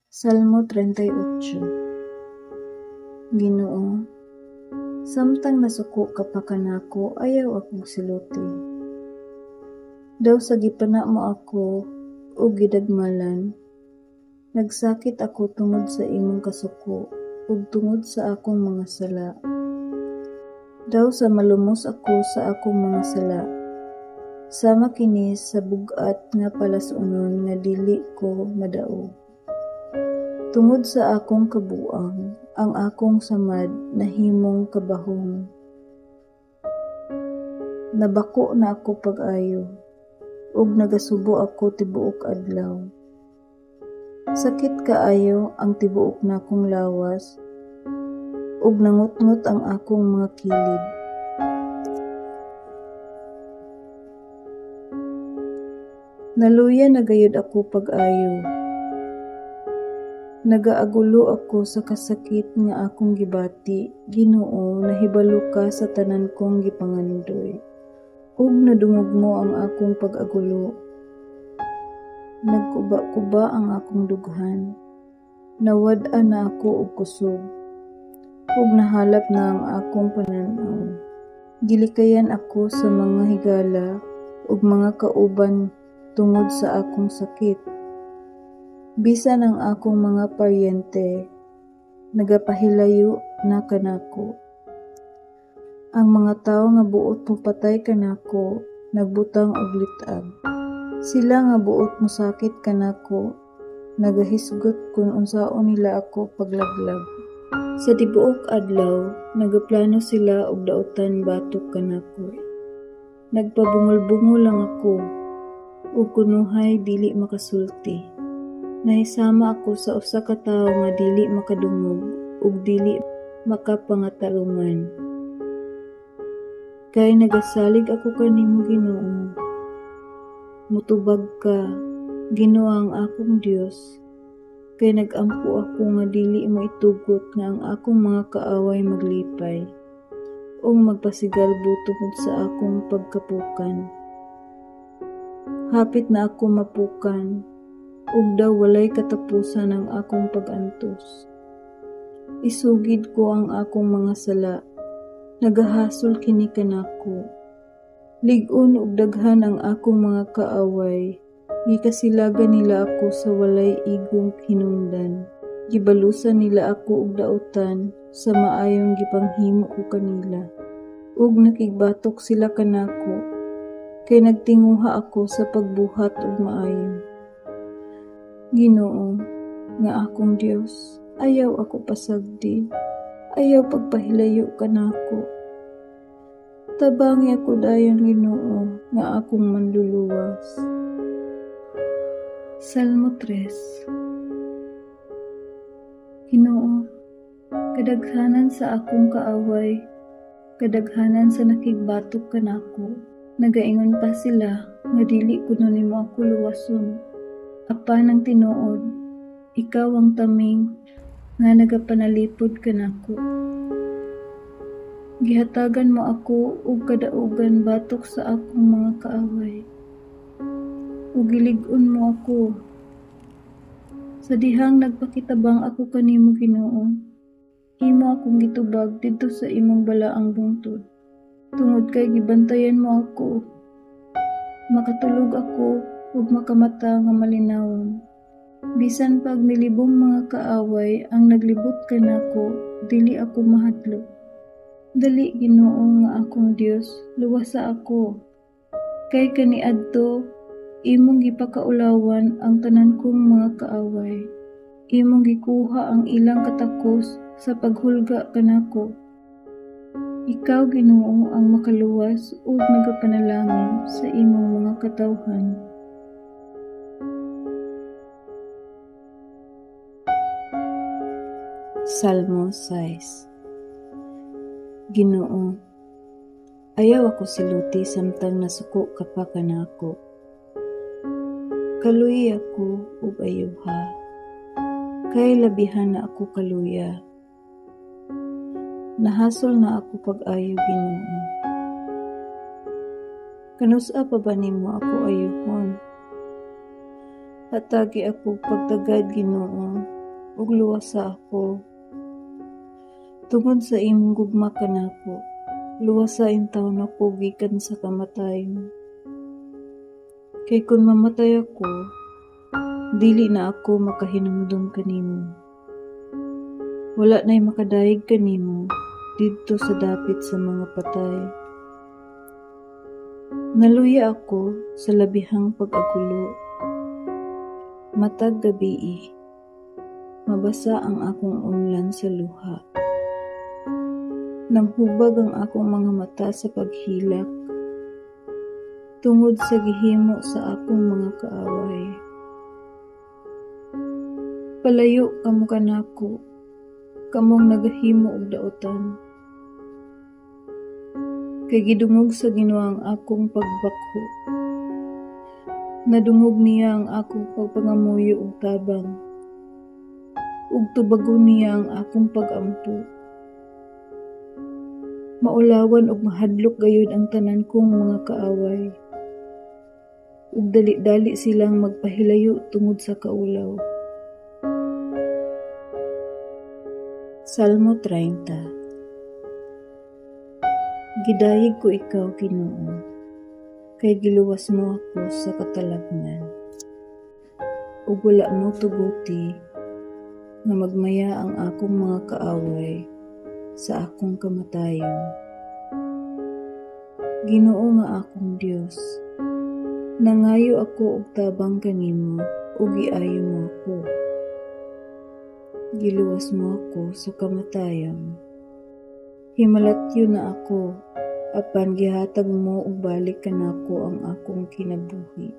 Salmo 38. Ginoo, samtang nasuko ka pa kanako, ayaw akong siluti. Daw sa gipana mo ako ug gidagmalan, nagsakit ako tungod sa imong kasuko ug tungod sa akong mga sala. Daw sa malumos ako sa akong mga sala. Sama kini sa bug-at nga palas-unon nga dili ko madaog. Tungod sa akong kabuang, ang akong samad nahimong kabahom. Nabako na ako pag-ayo, ug nagasubo ako tibuok adlaw. Sakit kaayo ang tibuok nakong lawas, ug nangutngot ang akong mga kilid. Naluya na gayud ako pag-ayo. Nagaagulo ako sa kasakit nga akong gibati. Ginoo, nahibalo ka sa tanan kong gipangandoy, ug nadungog mo ang akong pag-agulo. Nagkuba-kuba ang akong dughan. Nawad-an na ako og kusog, ug nahalap na ang akong panan-aw. Gilikayan ako sa mga higala ug mga kauban tungod sa akong sakit. Bisan ang akong mga paryente nagapahilayo na kanako. Ang mga tawo nga buot mopatay kanako nagbutang og lit-ag. Sila nga buot mosakit kanako nagahisgot kon unsaon nila ako paglaglag. Sa tibuok adlaw nagaplano sila og dautan batok kanako. Nagpabungol-bungol lang ako ug kunuhay dili makasulti. Nahisama ako sa usa ka tawo nga dili makadungog ug dili makapangatarungan. Kay nagasalig ako kanimo, Ginoo. Motubag ka, Ginoo ang akong Dios, kay nag-ampo ako nga dili mo itugot nga ang akong mga kaaway maglipay ug magpasigalbo tungod sa akong pagkapukan. Hapit na ako mapukan, ug daw walay katapusan ang akong pag-antos. Isugid ko ang akong mga sala, nagahasol kini kanako. Lig-on ug daghan ang akong mga kaaway, gikasilagan nila ako sa walay igong hinungdan. Gibalusan nila ako og dautan sa maayong gipanghimo ko kanila. Ug nakigbatok sila kanako, kay nagtinguha ako sa pagbuhat og maayo. Ginoo, nga akong Dios, ayaw ako pasagdi, ayaw pagpahilayo kanako. Tabangi ako dayon, Ginoo, nga akong manluluwas. Salmo 3. Ginoo, kadaghanan sa akong kaaway, kadaghanan sa nakigbatok kanako. Nagaingon pa sila nga dili kuno nimo ako luwason. Apan ang tinuod, ikaw ang taming nga nagapanalipod kanako. Gihatagan mo ako og kadaugan batok sa akong mga kaaway, ug gilig-on mo ako. Sa dihang nagpakitabang ako kanimo, Ginoo, imo akong gitubag didto sa imong balaang bungtod. Tungod kay gibantayan mo ako, makatulog ako ug makamata nga malinawon. Bisan pag milibong mga kaaway ang naglibot kanako, dili ako mahadlok. Dali, Ginoo nga akong Dios, luwasa ako. Kay kaniadto imong gipakaulawan ang tanan kong mga kaaway. Imong gikuha ang ilang katakos sa paghulga kanako. Ikaw, Ginoo, ang makaluwas ug nagapanalangin sa imong mga katawhan. Salmo 6. Ginoo, ayaw ako siluti samtang nasuko ka pa kanako. Kaluyi ako ug ayuha, kay labihan na ako kaluya. Nahasol na ako pag-ayo, Ginoo. Kanus-a pa ba nimo ako ayuhon? Hatagi ako pagtagad, Ginoo, ug luwasa ako. Tungod sa imong gugma kanako, luwasa intawon ako gikan sa kamatayon. Kay kon mamatay ako, dili na ako makahinumdom kanimo. Wala nay makadayeg kanimo didto sa dapit sa mga patay. Naluya ako sa labihang pag-agulo. Matag gabii, mabasa ang akong unlan sa luha. Nanghubag ang akong mga mata sa paghilak tungod sa gihimo sa akong mga kaaway. Palayo kamo kanako, kamong nagahimo og dautan. Kay gidungog sa Ginoo ang akong pagbakho. Nadungog niya ang akong pagpangamuyo og tabang, ug tubagon niya ang akong pag-ampo. Maulawan ug mahadlok gayud ang tanan kong mga kaaway, ug dali-dali silang magpahilayo tungod sa kaulaw. Salmo 30. Gidayeg ko ikaw, Ginoo, kay giluwas mo ako sa katalagman, ug wala mo tuguti nga magmaya ang akong mga kaaway sa akong kamatayon. Ginoo nga akong Dios, nangayo ako og tabang kanimo ug giayo mo ako. Giluwas mo ako sa kamatayon. Himalatyo na ako, apan gihatag mo og balik kanako ang akong kinabuhi.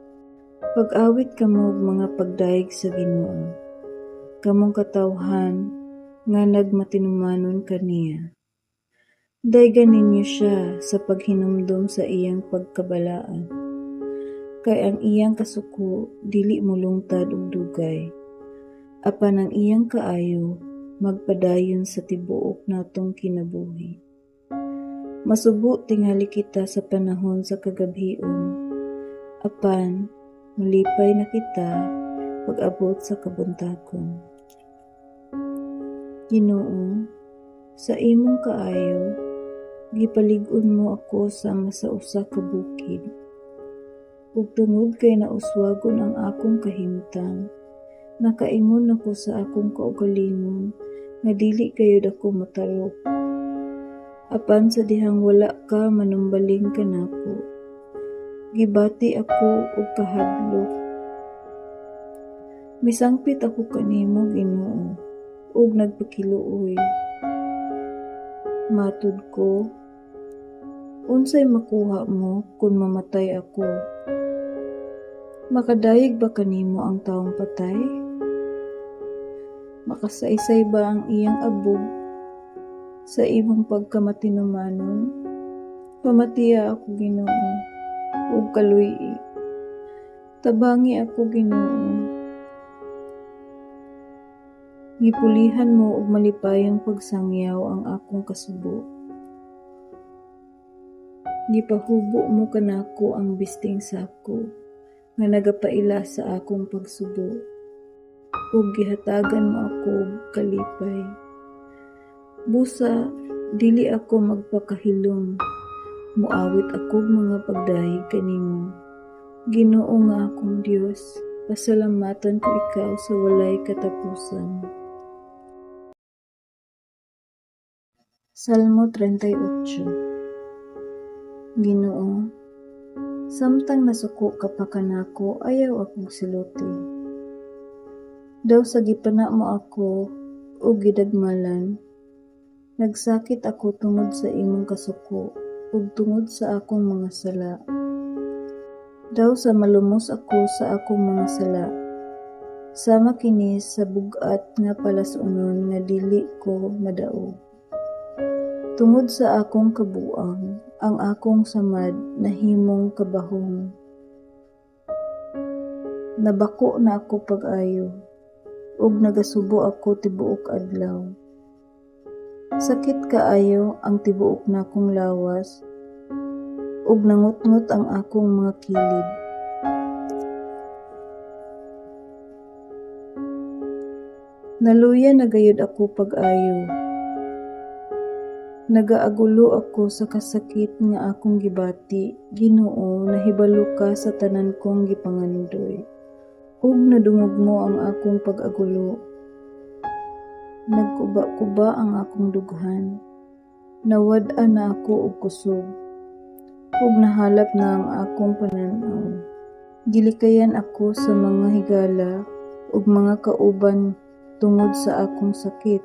Pag-awit kamo og mga pagdayeg sa Ginoo, kamong katawhan nga nagmatinumanon kaniya. Daygan ninyo siya sa paghinumdom sa iyang pagkabalaan, kay ang iyang kasuko dili molungtad og dugay, apan ang iyang kaayo magpadayon sa tibuok natong kinabuhi. Masubo tingali kita sa panahon sa kagabhion, apan malipay na kita pag-abot sa kabuntagon. Ginoo, sa imong kaayo, gipalig-on mo ako sama sa usa ka bukid. Ug tungod kay nauswagon ang akong kahimtang, nakaingon ako sa akong kaugalingon nga dili gayud ako matarok. Apan sa dihang wala ka manumbaling kanako, gibati ako og kahadlok. Misangpit ako kanimo, Ginoo, ug nagpakiluoy. Matud ko, unsay makuha mo kun mamatay ako? Makadayeg ba kanimo ang tawong patay? Makasaysay ba ang iyang abog sa imong pagkamatinumanon? Pamatiya ako, Ginoo, ug kaluy-i. Tabangi ako, Ginoo. Gipulihan mo og malipayong pagsangyaw ang akong kasubo. Gipahubo mo kanako ang bisting sako nga nagapaila sa akong pagsubo, ug gihatagan mo ako og kalipay. Busa dili ako magpakahilom, moawit akog mga pagdayeg kanimo. Ginoo nga akong Dios, pasalamatan ko ikaw sa walay katapusan. Salmo 38. Ginoo, samtang nasuko ka pa kanako, ayaw akong siluti. Daw sa gipana mo ako ug gidagmalan, nagsakit ako tungod sa imong kasuko ug tungod sa akong mga sala. Daw sa malumos ako sa akong mga sala, sama kini sa bug-at nga palas-unon nga dili ko madaog. Tungod sa akong kabuang, ang akong samad nahimong kabahong. Nabako na ako pag-ayo, ug nagasubo ako tibuok adlaw. Sakit kaayo ang tibuok nakong lawas, ug nangutngot ang akong mga kilid. Naluya na gayud ako pag-ayo. Nagaagulo ako sa kasakit nga akong gibati. Ginoo, nahibalo ka sa tanan kong gipangandoy, ug nadungog mo ang akong pag-agulo. Nagkuba-kuba ang akong dughan. Nawad-an na ako og kusog, ug nahalap na ang akong panan-aw. Gilikayan ako sa mga higala ug mga kauban tungod sa akong sakit.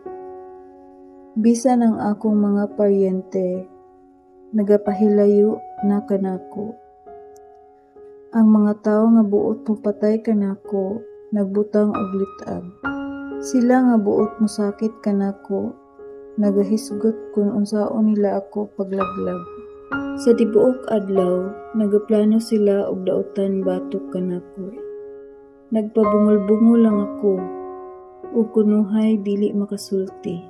Bisan ang akong mga paryente nagapahilayo na kanako. Ang mga tawo nga buot mopatay kanako nagbutang og lit-ag. Sila nga buot mosakit kanako nagahisgot kon unsaon nila ako paglaglag. Sa tibuok adlaw nagaplano sila og dautan batok kanako. Nagpabungol-bungol lang ako ug kunuhay dili makasulti.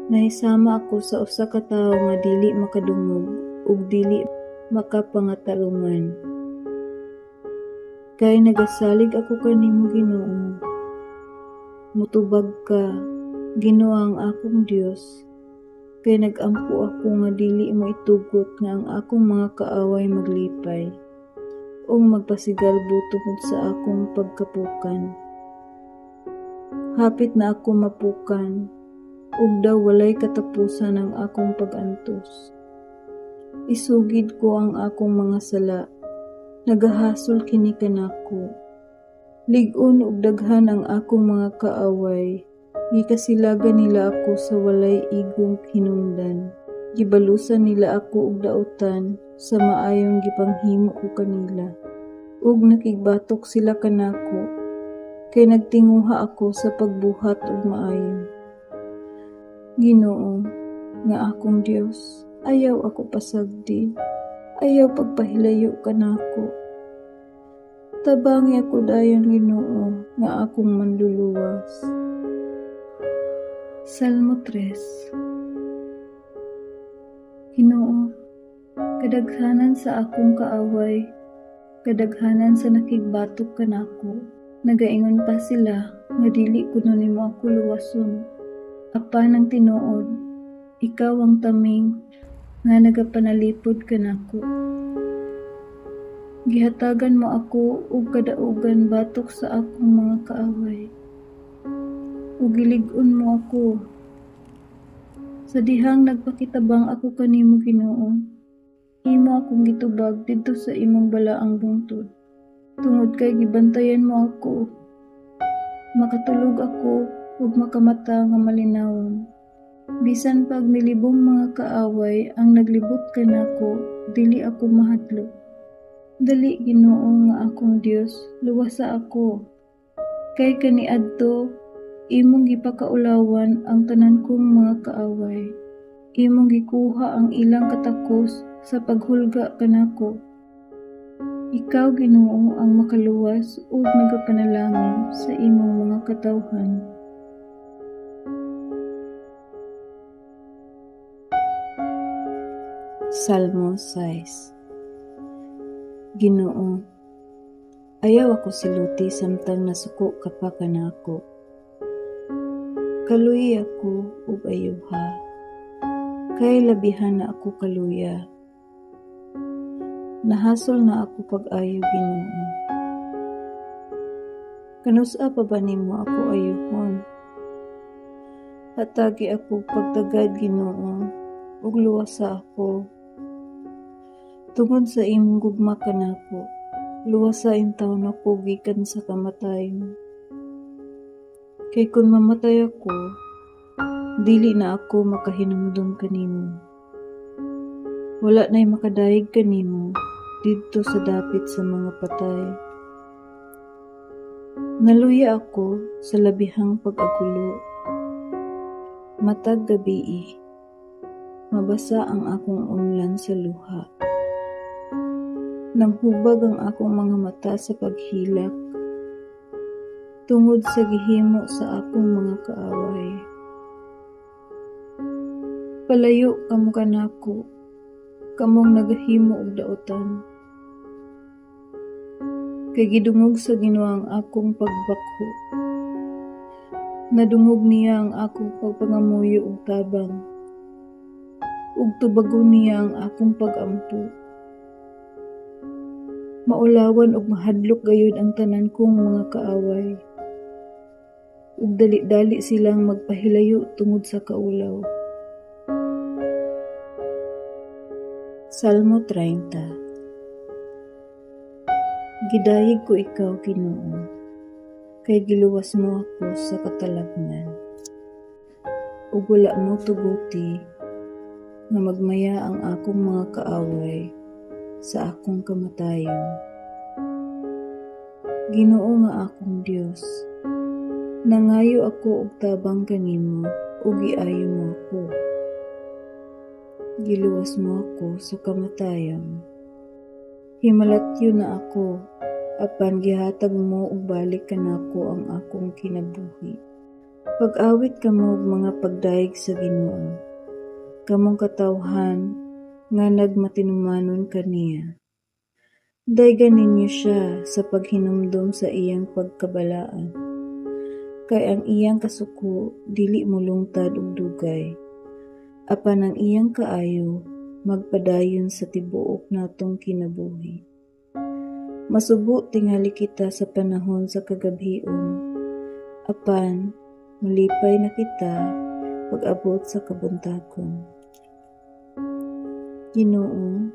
Nahisama ako sa usa ka tawo nga dili makadungog ug dili makapangatarungan. Kay nagasalig ako kanimo, Ginoo. Motubag ka, Ginoo ang akong Dios, kay nag-ampo ako nga dili mo itugot nga ang akong mga kaaway maglipay ug magpasigalbo tungod sa akong pagkapukan. Hapit na ako mapukan, ug daw walay katapusan ang akong pag-antos. Isugid ko ang akong mga sala, nagahasol kini kanako. Lig-on ug daghan ang akong mga kaaway, gikasilagan nila ako sa walay igong hinungdan. Gibalusan nila ako og dautan sa maayong gipanghimo ko kanila, ug nakigbatok sila kanako, kay nagtinguha ako sa pagbuhat og maayo. Ginoo, nga akong Dios, ayaw ako pasagdi, ayaw pagpahilayo kanako. Tabangi ako dayon, Ginoo, nga akong manluluwas. Salmo 3. Ginoo, kadaghanan sa akong kaaway, kadaghanan sa nakigbatok kanako. Nagaingon pa sila nga dili kuno nimo ako luwason. Apan ang tinuod, ikaw ang taming nga nagapanalipod kanako. Gihatagan mo ako og kadaugan batok sa akong mga kaaway, ug gilig-on mo ako. Sa dihang nagpakitabang ako kanimo, Ginoo, imo akong gitubag didto sa imong balaang bungtod. Tungod kay gibantayan mo ako, makatulog ako ug makamata nga malinawon. Bisan pag milibong mga kaaway ang naglibot kanako, dili ako mahadlok. Dali, Ginoo nga akong Dios, luwasa ako. Kay kaniadto imong gipakaulawan ang tanan kong mga kaaway. Imong gikuha ang ilang katakos sa paghulga kanako. Ikaw, Ginoo, ang makaluwas ug nagapanalangin sa imong mga katawhan. Salmo 6. Ginoo, ayaw ako siluti samtang nasuko ka pa kanako. Kaluyi ako ug ayuha, kay labihan na ako kaluya. Nahasol na ako pag-ayo, Ginoo. Kanus-a pa ba nimo ako ayuhon? Hatagi ako pagtagad, Ginoo, ug luwasa ako. Tungod sa imong gugma kanako, luwasa intawon ako gikan sa kamatayon. Kay kun mamatay ako, dili na ako makahinumdom kanimo. Wala na'y makadayeg kanimo didto sa dapit sa mga patay. Naluya ako sa labihang pag-agulo. Matag gabii, mabasa ang akong unlan sa luha. Nanghubag ang akong mga mata sa paghilak, tungod sa gihimo sa akong mga kaaway. Palayo kamo kanako, kamong nagahimo og dautan. Kay gidungog sa Ginoo ang akong pagbakho. Nadungog niya ang akong pagpangamuyo og tabang, ug tubagon niya ang akong pag-ampo. Maulawan ug mahadlok gayud ang tanan kong mga kaaway, ug dali-dali silang magpahilayo tungod sa kaulaw. Salmo 30. Gidayeg ko ikaw, Ginoo, kay giluwas mo ako sa katalagman, ug wala mo tuguti nga magmaya ang akong mga kaaway sa akong kamatayon. Ginoo nga akong Dios, nangayo ako og tabang kanimo ug giayo mo ako. Giluwas mo ako sa kamatayon. Himalatyo na ako, apan gihatag mo og balik kanako ang akong kinabuhi. Pag-awit kamo og mga pagdayeg sa Ginoo, kamong katawhan nga nagmatinumanon kaniya. Daygan ninyo siya sa paghinumdom sa iyang pagkabalaan, kay ang iyang kasuko dili molungtad og dugay, apan ang iyang kaayo magpadayon sa tibuok natong kinabuhi. Masubo tingali kita sa panahon sa kagabhion, apan malipay na kita pag-abot sa kabuntagon. Ginoo,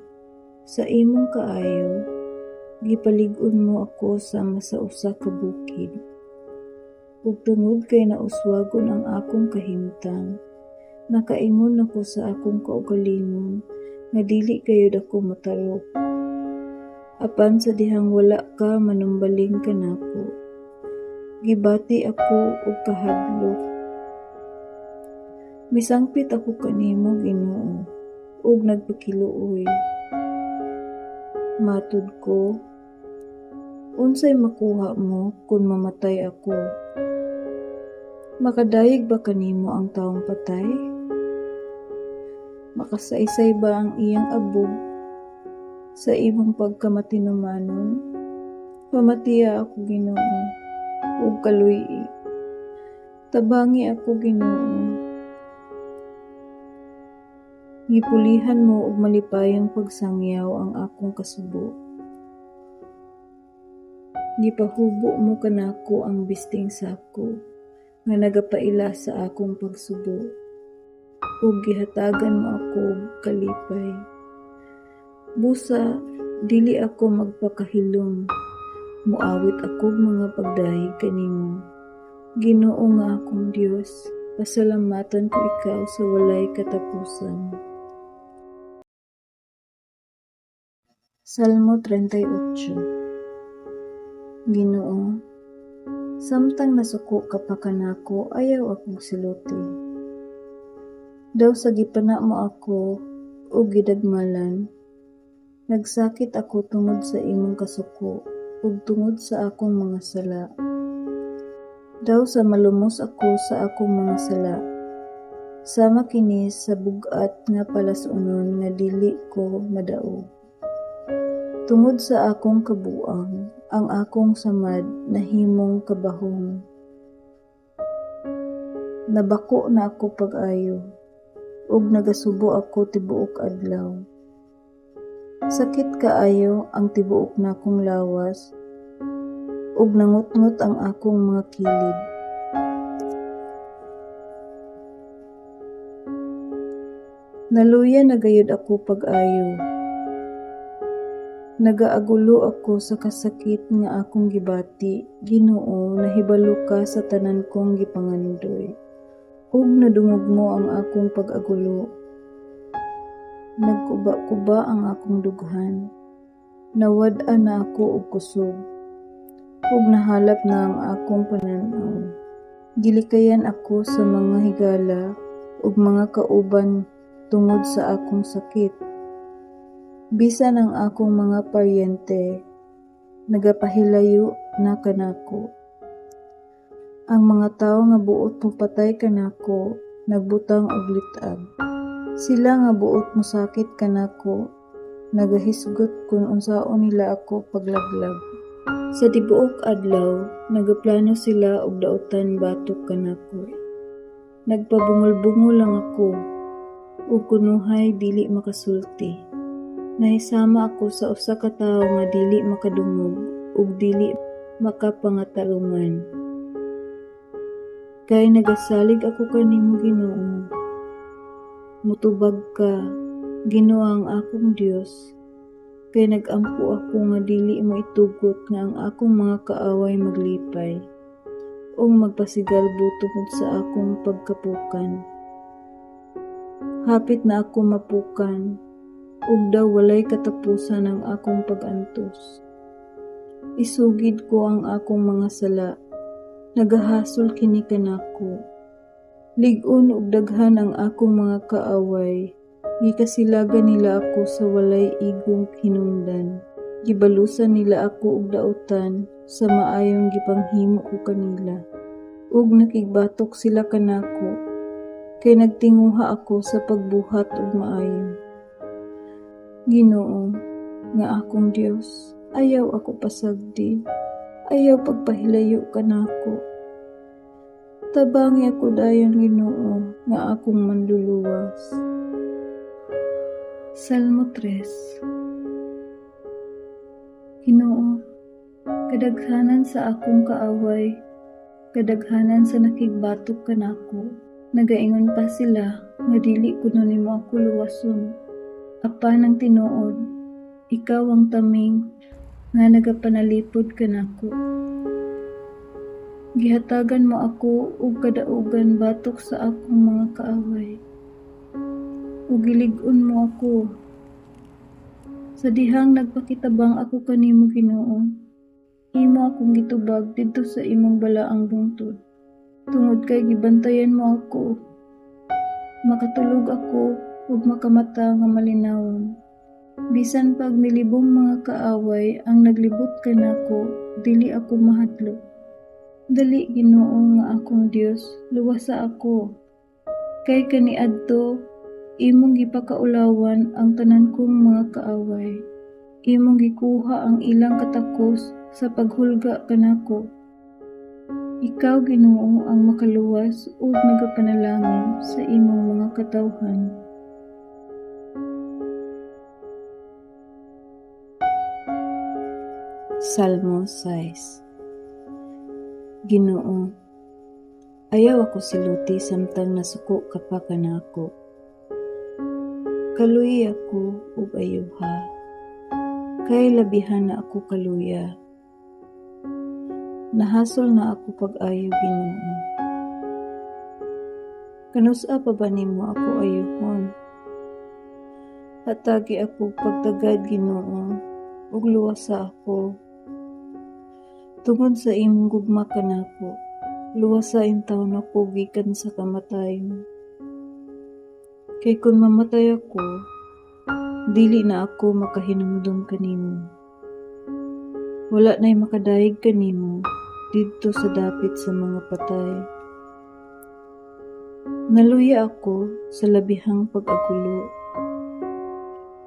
sa imong kaayo, gipalig-on mo ako sama sa usa ka bukid. Ug tungod kay nauswagon ang akong kahimtang, nakaingon ako sa akong kaugalingon nga dili gayud ako motarok. Apan sa dihang wala ka manumbaling kanako, gibati ako og kahadlok. Misangpit ako kanimo, Ginoo, ug nagpakiluoy. Matud ko, unsay makuha mo kon mamatay ako? Makadayeg ba kanimo ang tawong patay? Makasaysay ba ang iyang abog sa imong pagkamatinumanon? Pamatiya ako, Ginoo, ug kaluy-i. Tabangi ako, Ginoo. Gipulihan mo og malipayong pagsangyaw ang akong kasubo. Gipahubo mo kanako ang bisting sako nga nagapaila sa akong pagsubo, ug gihatagan mo ako og kalipay. Busa dili ako magpakahilom, moawit akog mga pagdayeg kanimo. Ginoo nga akong Dios, pasalamatan ko ikaw sa walay katapusan. Salmo 38. Ginoo, samtang nasuko ka pa kanako, ayaw akong siluti. Daw sa gipana mo ako ug gidagmalan, nagsakit ako tungod sa imong kasuko ug tungod sa akong mga sala. Daw sa malumos ako sa akong mga sala. Sama kini sa bug-at nga palas-unon nga dili ko madaog. Tungod sa akong kabuang, ang akong samad nahimong kabahong. Nabako na ako pag-ayo, ug nagasubo ako tibuok adlaw. Sakit kaayo ang tibuok nakong lawas, ug nangutngot ang akong mga kilid. Naluya na gayud ako pag-ayo. Nagaagulo ako sa kasakit nga akong gibati. Ginoo, nahibalo ka sa tanan kong gipangandoy, ug nadungog mo ang akong pag-agulo. Nagkuba-kuba ang akong dughan. Nawad-an na ako og kusog, ug nahalap na ang akong panan-aw. Gilikayan ako sa mga higala ug mga kauban tungod sa akong sakit. Bisan ang akong mga paryente nagapahilayo na kanako. Ang mga tawo nga buot mopatay kanako nagbutang og lit-ag. Sila nga buot mosakit kanako nagahisgot kon unsaon nila ako paglaglag. Sa tibuok adlaw nagaplano sila og dautan batok kanako. Nagpabungol-bungol lang ako, ug kunohay dili makasulti. Nahisama ako sa usa ka tawo nga dili makadungog ug dili makapangatarungan. Kay nagasalig ako kanimo, Ginoo. Motubag ka, Ginoo ang akong Dios, kay nag-ampo ako nga dili mo itugot nga ang akong mga kaaway maglipay ug magpasigalbo tungod sa akong pagkapukan. Hapit na ako mapukan, ug daw walay katapusan ang akong pag-antos. Isugid ko ang akong mga sala, nagahasol kini kanako. Lig-on ug daghan ang akong mga kaaway, gikasilagan nila ako sa walay igong hinungdan. Gibalusan nila ako og dautan sa maayong gipanghimo ko kanila. Ug nakigbatok sila kanako, kay nagtinguha ako sa pagbuhat og maayo. Ginoo, nga akong Dios, ayaw ako pasagdi, ayaw pagpahilayo kanako. Tabangi ako dayon, Ginoo, nga akong manluluwas. Salmo 3. Ginoo, kadaghanan sa akong kaaway, kadaghanan sa nakigbatok kanako. Nagaingon pa sila nga dili kuno nimo ako luwason. Apan ang tinuod, ikaw ang taming nga nagapanalipod kanako. Gihatagan mo ako og kadaugan batok sa akong mga kaaway, ug gilig-on mo ako. Sa dihang nagpakitabang ako kanimo, Ginoo, imo akong gitubag didto sa imong balaang bungtod. Tungod kay gibantayan mo ako, makatulog ako ug makamata nga malinawon. Bisan pag milibong mga kaaway ang naglibot kanako, dili ako mahadlok. Dali, Ginoo nga akong Dios, luwasa ako. Kay kaniadto imong gipakaulawan ang tanan kong mga kaaway. Imong gikuha ang ilang katakos sa paghulga kanako. Ikaw, Ginoo, ang makaluwas ug nagapanalangin sa imong mga katawhan. Salmo 6. Ginoo, ayaw ako siluti samtang nasuko ka pa kanako. Kaluyi ako ug ayuha, kay labihan na ako kaluya. Nahasol na ako pag-ayo, Ginoo. Kanus-a pa ba nimo ako ayuhon? Hatagi ako pagtagad, Ginoo, ug luwasa ako. Tungod sa imong gugma kanako, luwasa intawon ako gikan sa kamatayon. Kay kun mamatay ako, dili na ako makahinumdom kanimo. Wala na'y makadayeg kanimo didto sa dapit sa mga patay. Naluya ako sa labihang pag-agulo.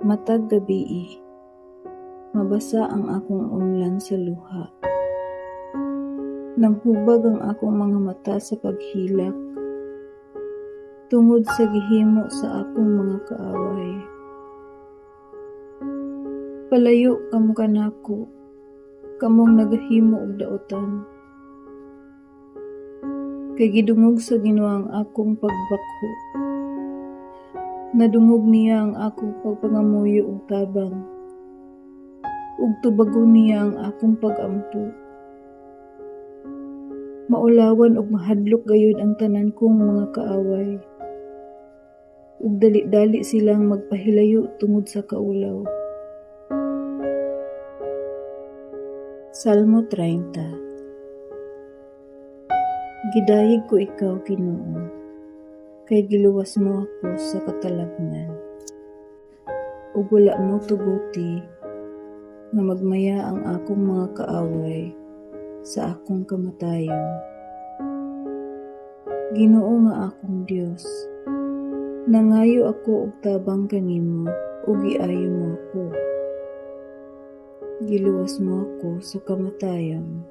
Matag gabii, mabasa ang akong unlan sa luha. Nanghubag ang akong mga mata sa paghilak, tungod sa gihimo sa akong mga kaaway. Palayo kamo kanako, kamong nagahimo og dautan. Kay gidungog sa Ginoo ang akong pagbakho. Nadungog niya ang akong pagpangamuyo og tabang, ug tubagon niya ang akong pag-ampo. Maulawan ug mahadlok gayud ang tanan kong mga kaaway, ug dali-dali silang magpahilayo tungod sa kaulaw. Salmo 30. Gidayeg ko ikaw, Ginoo, kay giluwas mo ako sa katalagman, ug wala mo tuguti nga magmaya ang akong mga kaaway sa akong kamatayon. Ginoo nga akong Dios, nangayo ako og tabang kanimo ug giayo mo ako. Giluwas mo ako sa kamatayon.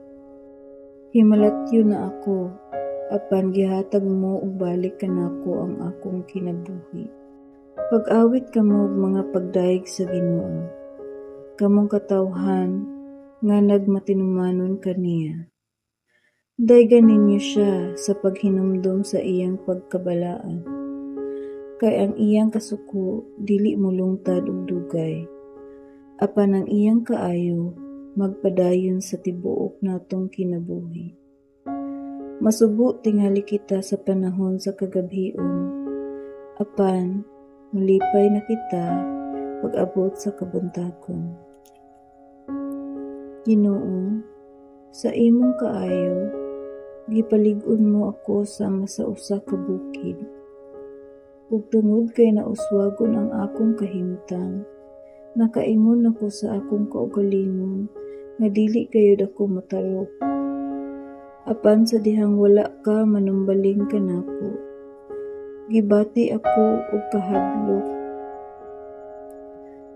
Himalatyo na ako, apan gihatag mo og balik kanako ang akong kinabuhi. Pag-awit kamo og mga pagdayeg sa Ginoo, kamong katawhan nga nagmatinumanon kaniya. Dayga ninyo siya sa paghinumdom sa iyang pagkabalaan. Kay ang iyang kasuko dili molungtad og dugay, apan ang iyang kaayo magpadayon sa tibuok natong kinabuhi. Masubo tingali kita sa panahon sa kagabhion, apan malipay na kita pag-abot sa kabuntagon. Ginoo, sa imong kaayo, gipalig-on mo ako sama sa usa ka bukid. Ug tungod kay nauswagon ang akong kahimtang, nakaingon ako sa akong kaugalingon nga dili gayud ako motarok. Apan sa dihang wala ka manumbaling kanako, gibati ako og kahadlok.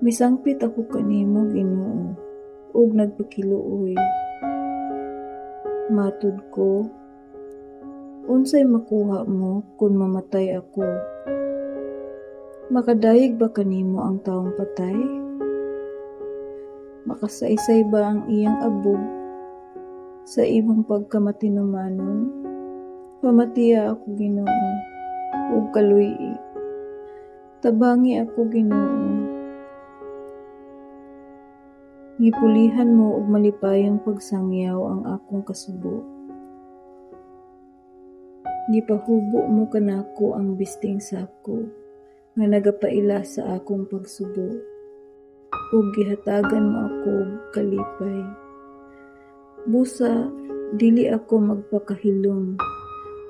Misangpit ako kanimo, Ginoo, ug nagpakiluoy. Matud ko, "Unsay makuha mo kon mamatay ako? Makadayeg ba kanimo ang tawong patay? Makasaysay ba ang iyang abog sa imong pagkamatinumanon?" Pamatia ako, Ginoo, ug kaluy-i. Tabangi ako, Ginoo. Gipulihan mo og malipayong pagsangyaw ang akong kasubo. Gipahubo mo kanako ang bisting sako nga nagapaila sa akong pagsubo, ug gihatagan mo ako og kalipay. Busa dili ako magpakahilom,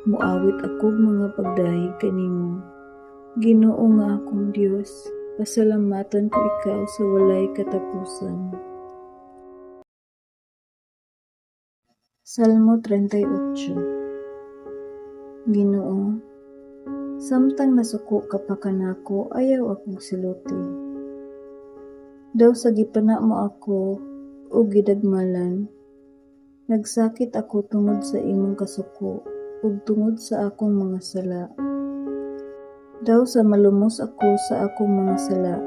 moawit akog mga pagdayeg kanimo. Ginoo nga akong Dios, pasalamatan ko ikaw sa walay katapusan. Salmo 38. Ginoo, samtang nasuko ka pa kanako, ayaw akong siluti. Daw sa gipana mo ako ug gidagmalan, nagsakit ako tungod sa imong kasuko ug tungod sa akong mga sala. Daw sa malumos ako sa akong mga sala.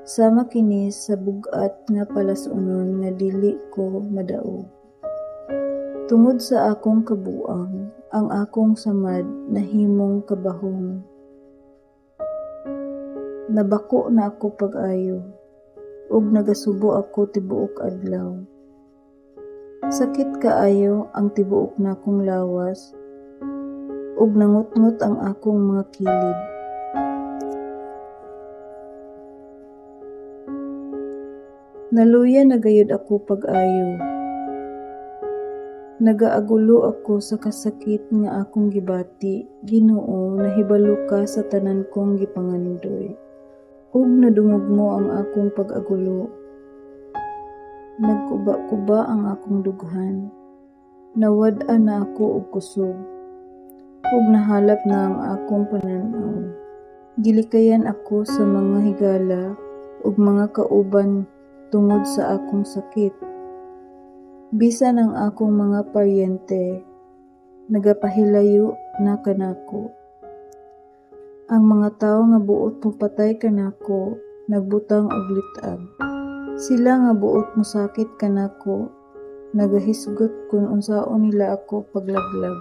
Sama kini sa bug-at nga palas-unon nga dili ko madaog. Tungod sa akong kabuang, ang akong samad nahimong kabahong. Nabako na ako pag-ayo, ug nagasubo ako tibuok adlaw. Sakit kaayo ang tibuok nakong lawas, ug nangutngot ang akong mga kilid. Naluya na gayud ako pag-ayo. Nagaagulo ako sa kasakit nga akong gibati. Ginoo, nahibalo ka sa tanan kong gipangandoy, ug nadungog mo ang akong pag-agulo. Nagkuba-kuba ang akong dughan. Nawad-an na ako og kusog, ug nahalap na ang akong panan-aw. Gilikayan ako sa mga higala ug mga kauban tungod sa akong sakit. Bisan ang akong mga paryente nagapahilayo na kanako. Ang mga tawo nga buot mopatay kanako nagbutang og lit-ag. Sila nga buot mosakit kanako nagahisgot kon unsaon nila ako paglaglag.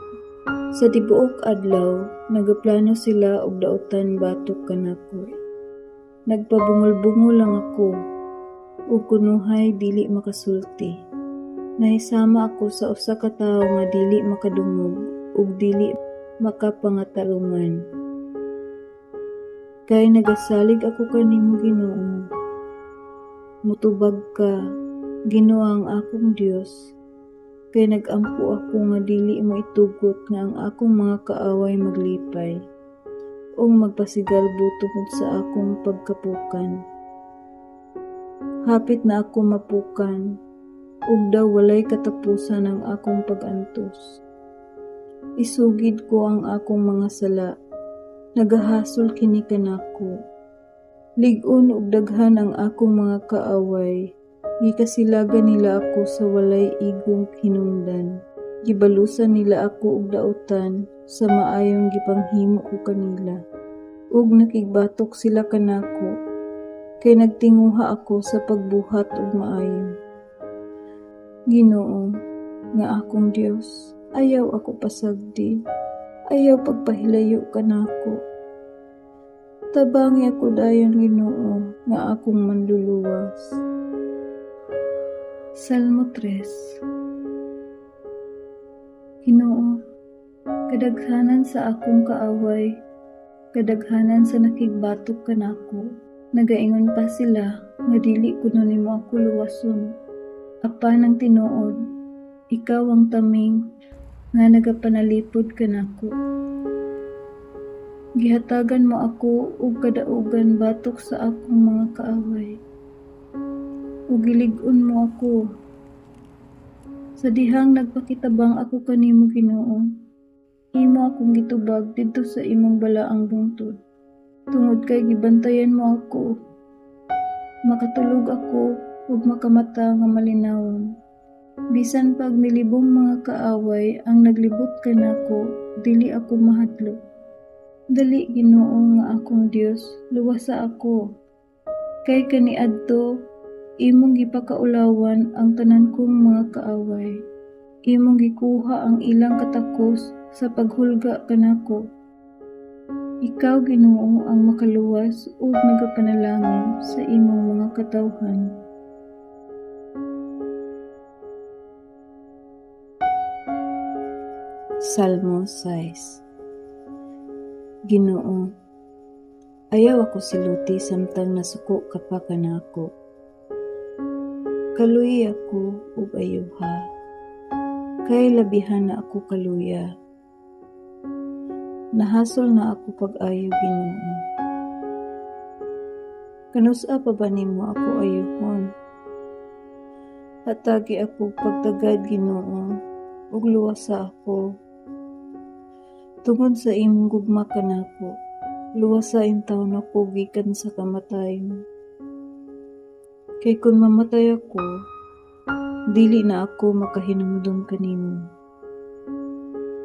Sa tibuok adlaw nagaplano sila og dautan batok kanako. Nagpabungol-bungol lang ako ug kunuhay dili makasulti. Nahisama ako sa usa ka tawo nga dili makadungog ug dili makapangatarungan. Kay nagasalig ako kanimo, Ginoo. Motubag ka, Ginoo ang akong Dios, kay nag-ampo ako nga dili mo itugot nga ang akong mga kaaway maglipay ug magpasigalbo tungod sa akong pagkapukan. Hapit na ako mapukan, ug daw walay katapusan ang akong pag-antos. Isugid ko ang akong mga sala, nagahasol kini kanako. Lig-on ug daghan ang akong mga kaaway, Gikasilagan nila ako sa walay igong hinungdan. Gibalusan nila ako og dautan sa maayong gipanghimo ko kanila. Ug nakigbatok sila kanako kay nagtinguha ako sa pagbuhat og maayo. Ginoo, nga akong Dios, ayaw ako pasagdi. Ayaw pagpahilayo kanako. Tabangi ako dayon, Ginoo, nga akong manluluwas. Salmo 3. Ginoo, kadaghanan sa akong kaaway, kadaghanan sa nakigbatok kanako. Nagaingon pa sila nga dili kuno nimo ako luwason. Apan ang tinuod, ikaw ang taming nga nagapanalipod kanako. Gihatagan mo ako og kadaugan batok sa akong mga kaaway, ug gilig-on mo ako. Sa dihang nagpakitabang ako kanimo, Ginoo, imo akong gitubag didto sa imong balaang bungtod. Tungod kay gibantayan mo ako, makatulog ako ug makamata nga malinawon. Bisan pag milibong mga kaaway ang naglibot kanako, dili ako mahadlok. Dali, Ginoo nga akong Dios, luwasa ako. Kay kaniadto imong gipakaulawan ang tanan kong mga kaaway. Imong gikuha ang ilang katakos sa paghulga kanako. Ikaw, Ginoo, ang makaluwas ug nagapanalangin sa imong mga katawhan. Salmo 6. Ginoo, ayaw ako siluti samtang nasuko ka pa kanako. Kaluyi ako ug ayuha, kay labihan na ako kaluya. Nahasol na ako pag-ayo, Ginoo. Kanus-a pa ba nimo ako ayuhon? Hatagi ako pagtagad, Ginoo, ug luwasa ako. Tungod sa imong gugma kanako, luwasa intawon ako gikan sa kamatayon. Kay kon mamatay ako, dili na ako makahinumdom kanimo.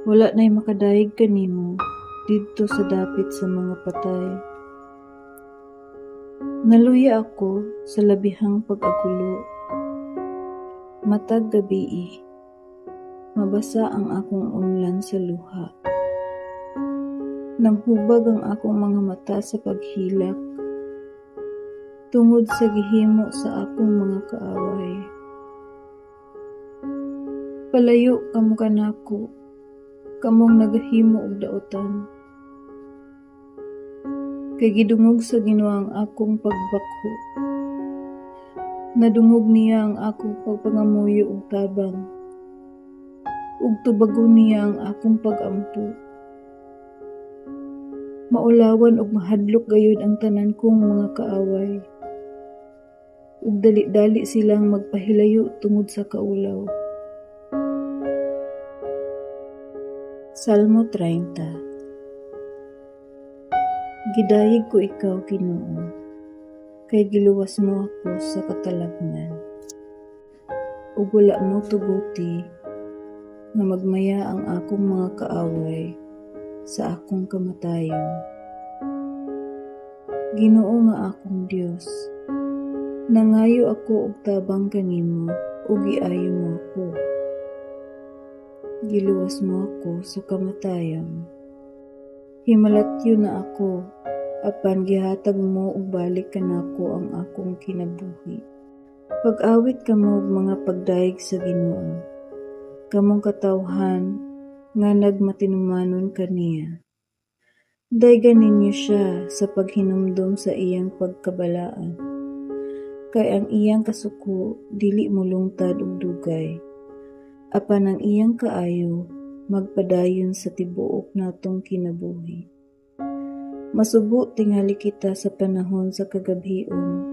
Wala na'y makadayeg kanimo didto sa dapit sa mga patay. Naluya ako sa labihang pag-agulo. Matag gabii, mabasa ang akong unlan sa luha. Nanghubag ang akong mga mata sa paghilak, tungod sa gihimo sa akong mga kaaway. Palayo kamo kanako, kamong nagahimo og dautan. Kay gidungog sa Ginoo ang akong pagbakho. Nadungog niya ang akong pagpangamuyo og tabang, ug tubagon niya ang akong pag-ampo. Maulawan ug mahadlok gayud ang tanan kong mga kaaway, ug dali-dali silang magpahilayo tungod sa kaulaw. Salmo 30. Gidayeg ko ikaw, Ginoo, kay giluwas mo ako sa katalagman, ug wala mo tuguti nga magmaya ang akong mga kaaway sa akong kamatayon. Ginoo nga akong Dios, nangayo ako og tabang kanimo ug giayo mo ako. Giluwas mo ako sa kamatayon. Himalatyo na ako, apan gihatag mo og balik kanako ang akong kinabuhi. Pag-awit kamo og mga pagdayeg sa Ginoo, kamong katawhan nga nagmatinumanon kaniya. Daygan ninyo siya sa paghinumdom sa iyang pagkabalaan, kay ang iyang kasuko dili molungtad og dugay, apan ang iyang kaayo magpadayon sa tibuok natong kinabuhi. Masubo tingali kita sa panahon sa kagabhion,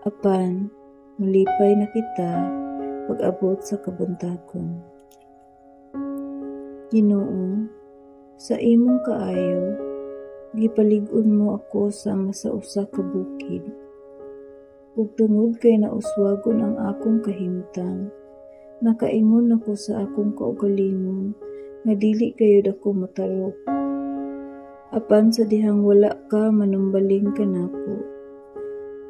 apan malipay na kita pag-abot sa kabuntagon. Ginoo, sa imong kaayo, gipalig-on mo ako sama sa usa ka bukid, Ug tungod kay nauswagon ang akong kahimtang, nakaingon ako sa akong kaugalingon nga dili gayud ako motarok. Apan sa dihang wala ka manumbaling kanako,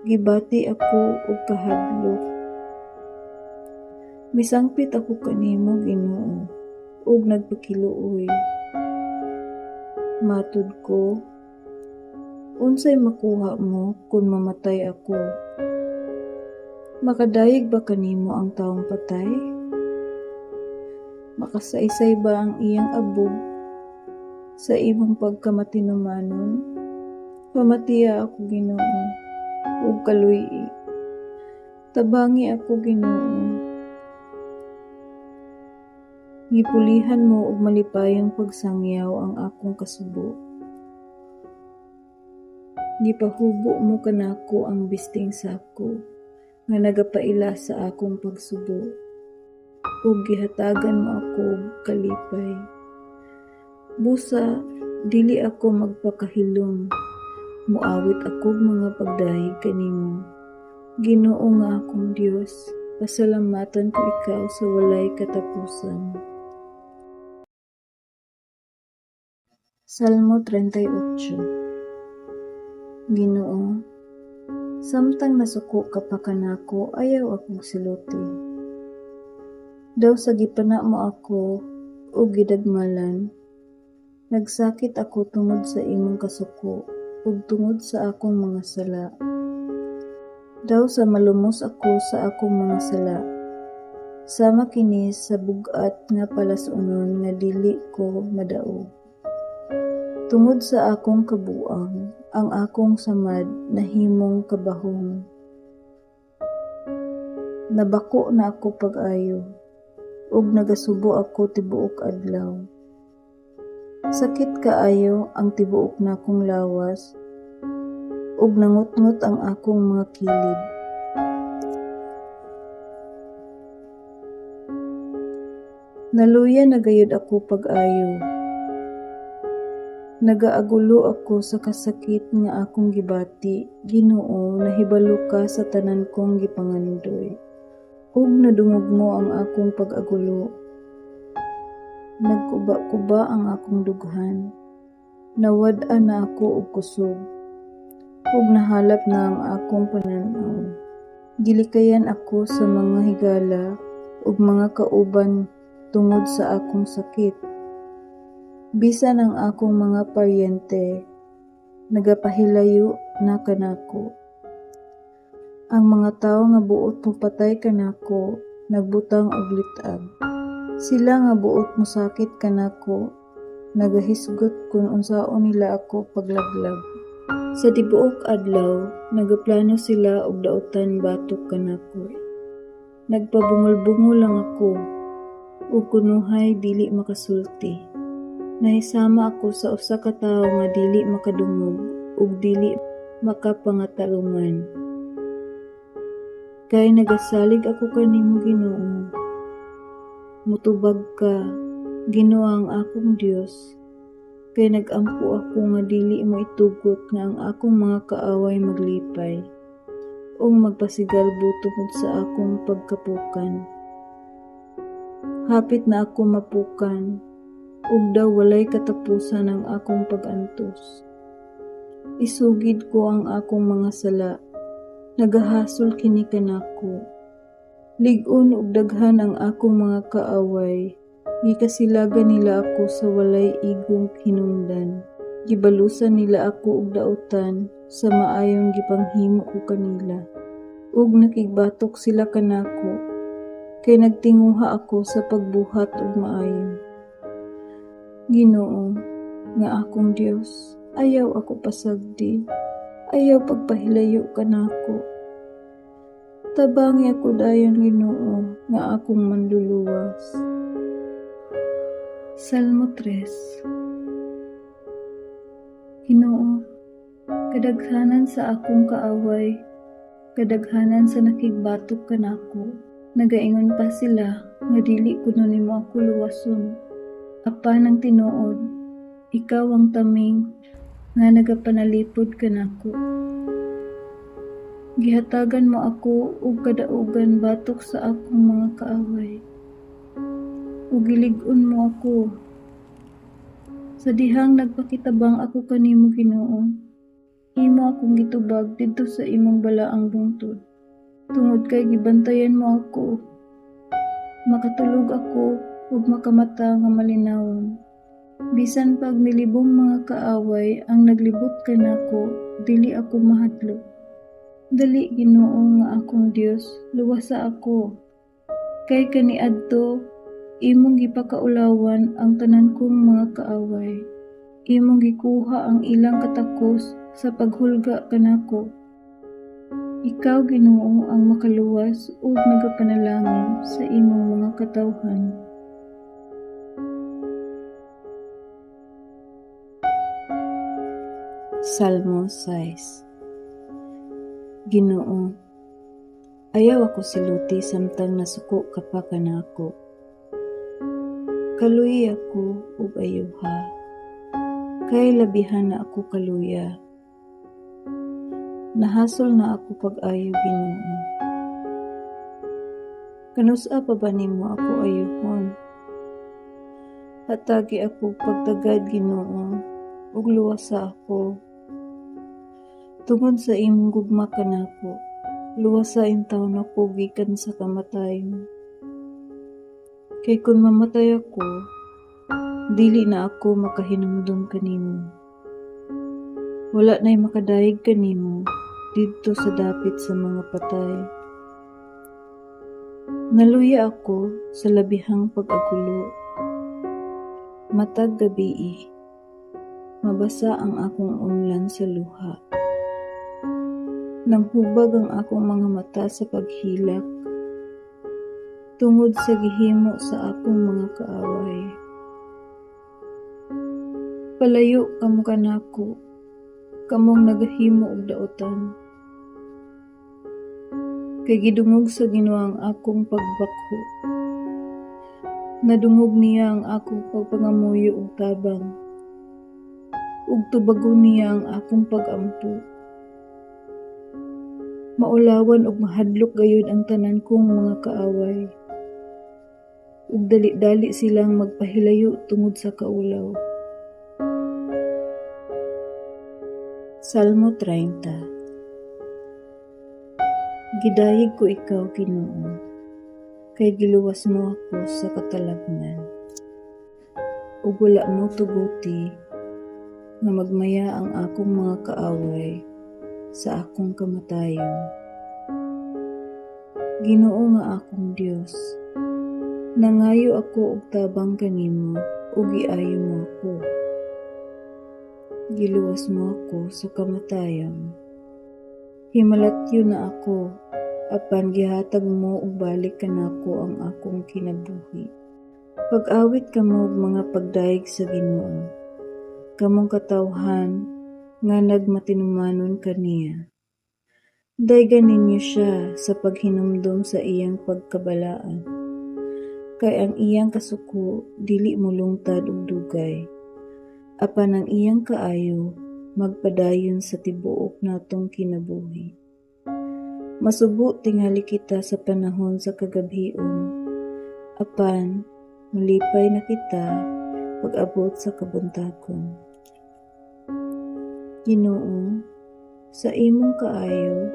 gibati ako og kahadlok. Misangpit ako kanimo, Ginoo, ug nagpakiluoy. Matud ko, unsay makuha mo kon mamatay ako? Makadayeg ba kanimo ang tawong patay? Makasaysay ba ang iyang abog sa imong pagkamatinumanon? Pamatia ako, Ginoo, ug kaluy-i. Tabangi ako, Ginoo. Gipulihan mo og malipayong pagsangyaw ang akong kasubo. Gipahubo mo kanako ang bisting sako nga nagapaila sa akong pagsubo, ug gihatagan mo ako og kalipay. Busa dili ako magpakahilom, moawit akog mga pagdayeg kanimo. Ginoo nga akong Dios, pasalamatan ko ikaw sa walay katapusan. Salmo 38. Ginoo, samtang nasuko ka pa kanako, ayaw akong siluti. Daw sa gipana mo ako ug gidagmalan, nagsakit ako tungod sa imong kasuko ug tungod sa akong mga sala. Daw sa malumos ako sa akong mga sala. Sama kini sa bug-at nga palas-unon nga dili ko madaog. Tungod sa akong kabuang, ang akong samad nahimong kabahom. Nabako na ako pag-ayo, ug nagasubo ako tibuok adlaw. Sakit kaayo ang tibuok nakong lawas, ug nangutngot ang akong mga kilid. Naluya na gayud ako pag-ayo. Nagaagulo ako sa kasakit nga akong gibati. Ginoo, nahibalo ka sa tanan kong gipangandoy, ug nadungog mo ang akong pag-agulo. Nagkuba-kuba ang akong dughan. Nawad-an na ako og kusog, ug nahalap na ang akong panan-aw. Gilikayan ako sa mga higala ug mga kauban tungod sa akong sakit. Bisan ang akong mga paryente, nagapahilayo na kanako. Ang mga tawo nga buot mopatay kanako, nagbutang og lit-ag. Sila nga buot mosakit kanako, nagahisgot kon unsaon nila ako paglaglag. Sa tibuok adlaw, nagaplano sila og dautan batok kanako. Nagpabungol-bungol lang ako, ug kunuhay dili makasulti. Nahisama ako sa usa ka tawo nga dili makadungog ug dili makapangatarungan. Kay nagasalig ako kanimo, Ginoo. Motubag ka, Ginoo ang akong Dios, kay nag-ampo ako nga dili mo itugot nga ang akong mga kaaway maglipay ug magpasigalbo tungod sa akong pagkapukan. Hapit na ako mapukan, ug daw walay katapusan ang akong pag-antos. Isugid ko ang akong mga sala, nagahasol kini kanako. Lig-on ug daghan ang akong mga kaaway, gikasilagan nila ako sa walay igong hinungdan. Gibalusan nila ako og dautan sa maayong gipanghimo ko kanila. Ug nakigbatok sila kanako, kay nagtinguha ako sa pagbuhat og maayo. Ginoo, nga akong Dios, ayaw ako pasagdi, ayaw pagpahilayo kanako. Tabangi ako dayon, Ginoo, nga akong manluluwas. Salmo 3. Ginoo, kadaghanan sa akong kaaway, kadaghanan sa nakigbatok kanako. Nagaingon pa sila nga dili kuno nimo ako luwason. Apan ang tinuod, ikaw ang taming nga nagapanalipod kanako. Gihatagan mo ako og kadaugan batok sa akong mga kaaway, ug gilig-on mo ako. Sa dihang nagpakitabang ako kanimo, Ginoo, imo akong gitubag didto sa imong balaang bungtod. Tungod kay gibantayan mo ako, makatulog ako ug makamata nga malinawon. Bisan pag milibong mga kaaway ang naglibot kanako, dili ako mahadlok. Dali, Ginoo nga akong Dios, luwasa ako. Kay kaniadto imong gipakaulawan ang tanan kong mga kaaway. Imong gikuha ang ilang katakos sa paghulga kanako. Ikaw, Ginoo, ang makaluwas ug nagapanalangin sa imong mga katawhan. Salmo 6. Ginoo, ayaw ako siluti samtang nasuko ka pa kanako. Kaluyi ako ug ayuha, kay labihan na ako kaluya. Nahasol na ako pag-ayo, Ginoo. Kanus-a pa ba nimo ako ayuhon? Hatagi ako pagtagad, Ginoo, ug luwasa ako. Tungod sa imong gugma kanako, luwasa intawon ako gikan sa kamatayon. Kay kun mamatay ako, dili na ako makahinumdom kanimo. Wala na'y makadayeg kanimo didto sa dapit sa mga patay. Naluya ako sa labihang pag-agulo. Matag gabii, mabasa ang akong unlan sa luha. Nanghubag ang akong mga mata sa paghilak, tungod sa gihimo sa akong mga kaaway. Palayo kamo kanako, kamong nagahimo og dautan. Kay gidungog sa Ginoo ang akong pagbakho. Nadungog niya ang akong pagpangamuyo og tabang, ug tubagon niya ang akong pag-ampo. Maulawan ug mahadlok gayud ang tanan kong mga kaaway, ug dali-dali silang magpahilayo tungod sa kaulaw. Salmo 30. Gidayeg ko ikaw, Ginoo, kay giluwas mo ako sa katalagman, ug wala mo tuguti nga magmaya ang akong mga kaaway sa akong kamatayon. Ginoo nga akong Dios, nangayo ako og tabang kanimo ug giayo mo ako. Giluwas mo ako sa kamatayon. Himalatyo na ako, apan gihatag mo og balik kanako ang akong kinabuhi. Pag-awit kamo og mga pagdayeg sa Ginoo, kamong katawhan nga nagmatinumanon kaniya. Daygan ninyo siya sa paghinumdom sa iyang pagkabalaan, kay ang iyang kasuko dili molungtad og dugay, apan ang iyang kaayo magpadayon sa tibuok natong kinabuhi. Masubo tingali kita sa panahon sa kagabhion, apan malipay na kita pag-abot sa kabuntagon. Ginoo, sa imong kaayo,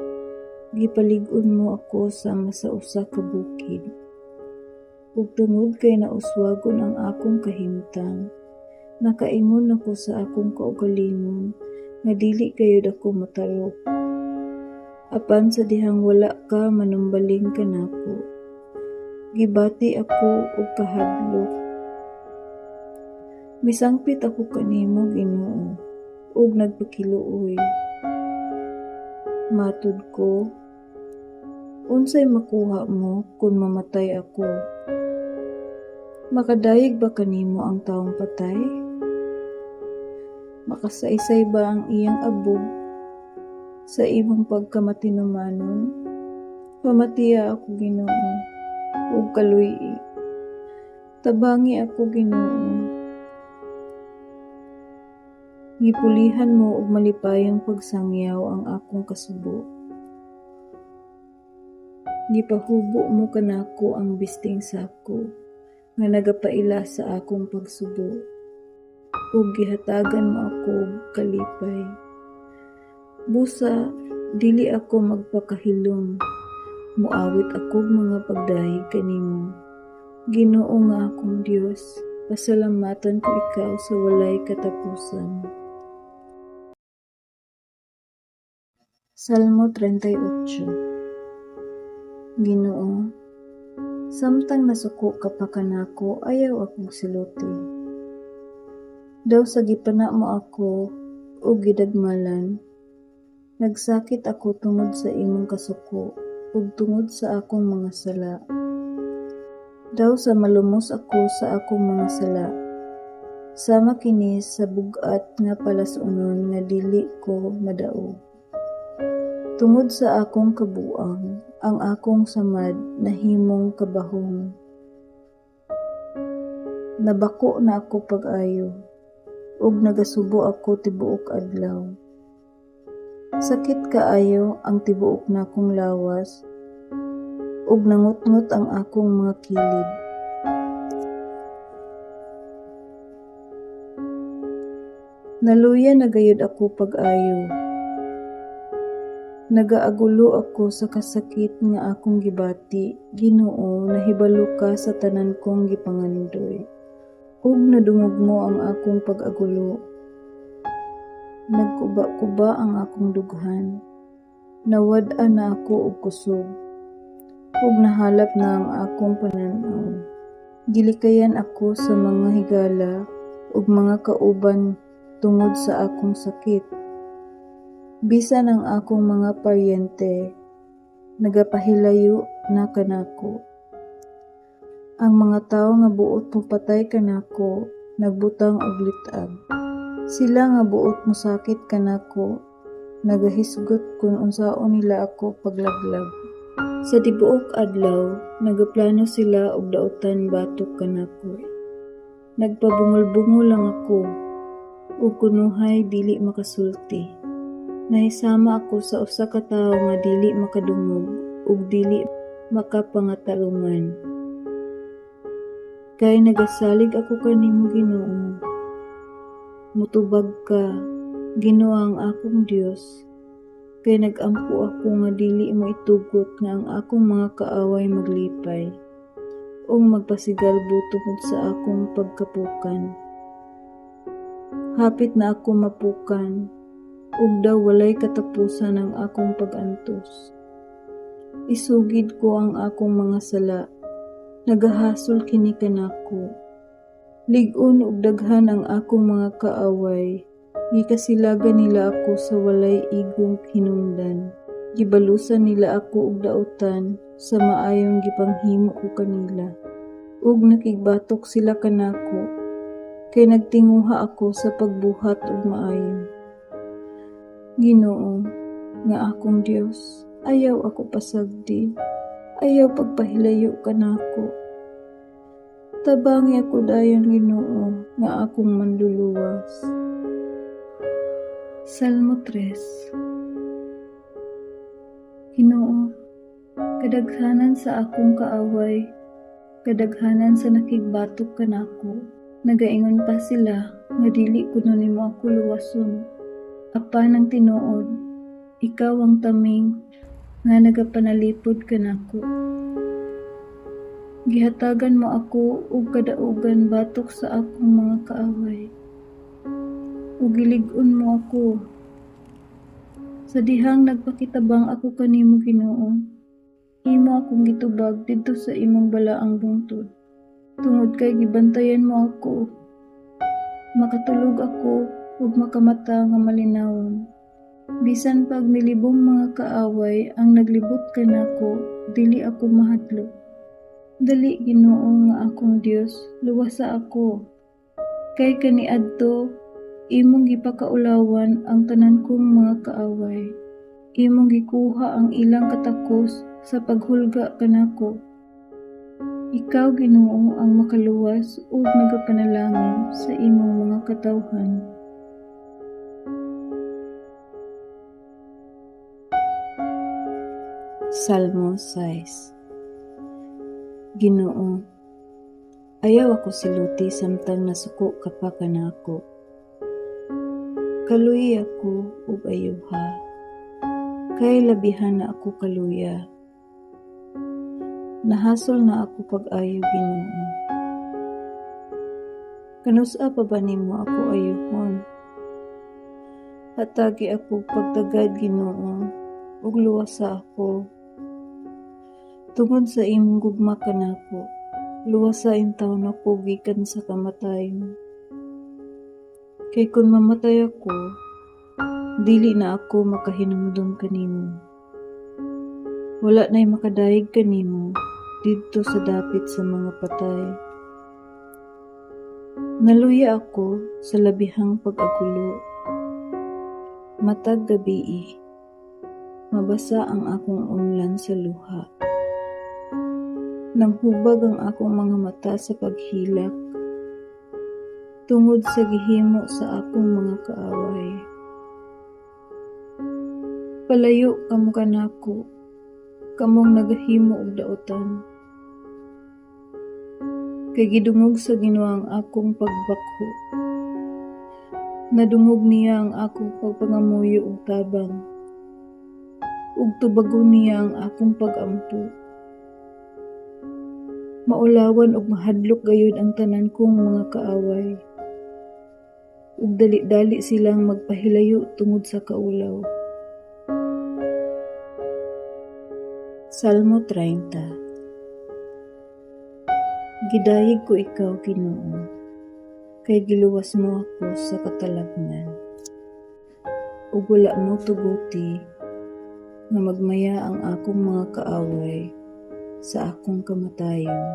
gipalig-on mo ako sama sa usa ka bukid. Ug tungod kay nauswagon ang akong kahimtang, nakaingon ako sa akong kaugalingon nga dili gayud ako matarok. Apan sa dihang wala ka manumbaling kanako, gibati ako og kahadlok. Misangpit ako kanimo, Ginoo, ug nagpakiluoy. Matud ko, unsay makuha mo kun mamatay ako? Makadayeg ba kanimo ang tawong patay? Makasaysay ba ang iyang abog sa imong pagkamatinumanon? Pamatiya ako, Ginoo, ug kaluy-i. Tabangi ako, Ginoo. Gipulihan mo og malipayong pagsangyaw ang akong kasubo. Gipahubo mo kanako ang bisting sako nga nagapaila sa akong pagsubo, ug gihatagan mo ako og kalipay. Busa dili ako magpakahilom, moawit akog mga pagdayeg kanimo. Ginoo nga akong Dios, pasalamatan ko ikaw sa walay katapusan. Salmo 38. Ginoo, samtang nasuko ka pa kanako, ayaw akong siluti. Daw sa gipana mo ako ug gidagmalan, nagsakit ako tungod sa imong kasuko ug tungod sa akong mga sala. Daw sa malumos ako sa akong mga sala. Sama kini sa bug-at nga palas-unon nga dili ko madaog. Tungod sa akong kabuang, ang akong samad nahimong kabahong. Nabako na ako pag-ayo, ug nagasubo ako tibuok adlaw. Sakit kaayo ang tibuok nakong lawas, ug nangutngot ang akong mga kilid. Naluya na gayud ako pag-ayo. Nagaagulo ako sa kasakit nga akong gibati. Ginoo, nahibalo ka sa tanan kong gipangandoy, ug nadungog mo ang akong pag-agulo. Nagkuba-kuba ang akong dughan. Nawad-an na ako og kusog, ug nahalap na ang akong panan-aw. Gilikayan ako sa mga higala ug mga kauban tungod sa akong sakit. Bisan ang akong mga paryente, nagapahilayo na kanako. Ang mga tawo nga buot mopatay kanako, nagbutang og lit-ag. Sila nga buot mosakit kanako, nagahisgot kon unsaon nila ako paglaglag. Sa tibuok adlaw, nagaplano sila og dautan batok kanako. Nagpabungol-bungol lang ako, ug kunuhay dili makasulti. Nahisama ako sa usa ka tawo nga dili makadungog ug dili makapangatarungan. Kay nagasalig ako kanimo, Ginoo. Motubag ka, Ginoo ang akong Dios, kay nag-ampo ako nga dili mo itugot nga ang akong mga kaaway maglipay ug magpasigalbo tungod sa akong pagkapukan. Hapit na ako mapukan, ug daw walay katapusan ang akong pag-antos. Isugid ko ang akong mga sala, nagahasol kini kanako. Lig-on ug daghan ang akong mga kaaway, gikasilagan nila ako sa walay igong hinungdan. Gibalusan nila ako og dautan sa maayong gipanghimo ko kanila. Ug nakigbatok sila kanako, kay nagtinguha ako sa pagbuhat og maayo. Ginoo, nga akong Dios, ayaw ako pasagdi, ayaw pagpahilayo kanako. Tabangi ako dayon, Ginoo, nga akong manluluwas. Salmo 3. Ginoo, kadaghanan sa akong kaaway, kadaghanan sa nakigbatok kanako. Nagaingon pa sila nga dili kuno nimo ako luwason. Apan ang tinuod, ikaw ang taming nga nagapanalipod kanako. Gihatagan mo ako og kadaugan batok sa akong mga kaaway, ug gilig-on mo ako. Sa dihang nagpakitabang ako kanimo, Ginoo, imo akong gitubag didto sa imong balaang bungtod. Tungod kay gibantayan mo ako, makatulog ako ug makamata nga malinawon. Bisan pag milibong mga kaaway ang naglibot kanako, dili ako mahadlok. Dali, Ginoo nga akong Dios, luwasa ako. Kay kaniadto imong gipakaulawan ang tanan kong mga kaaway. Imong gikuha ang ilang katakos sa paghulga kanako. Ikaw, Ginoo, ang makaluwas ug nagapanalangin sa imong mga katawhan. Salmo 6. Ginoo, ayaw ako siluti samtang nasuko ka pa kanako. Kaluyi ako ug ayuha, kay labihan na ako kaluya. Nahasol na ako pag-ayo, Ginoo. Kanus-a pa ba nimo ako ayuhon? Hatagi ako pagtagad, Ginoo, ug luwasa ako. Tungod sa imong gugma kanako, luwasa intawon ako gikan sa kamatayon. Kay kon mamatay ako, dili na ako makahinumdom kanimo. Wala na'y makadayeg kanimo didto sa dapit sa mga patay. Naluya ako sa labihang pag-agulo. Matag gabii, mabasa ang akong unlan sa luha. Nanghubag ang akong mga mata sa paghilak tungod sa gihimo sa akong mga kaaway. Palayo kamo kanako, kamong nagahimo og dautan. Kay gidungog sa Ginoo ang akong pagbakho. Nadungog niya ang akong pagpangamuyo og tabang, ug tubagon niya ang akong pag-ampo. Maulawan ug mahadlok gayud ang tanan kong mga kaaway, ug dali-dali silang magpahilayo tungod sa kaulaw. Salmo 30. Gidayeg ko ikaw, Ginoo, kay giluwas mo ako sa katalagman, ug wala mo tuguti nga magmaya ang akong mga kaaway sa akong kamatayon.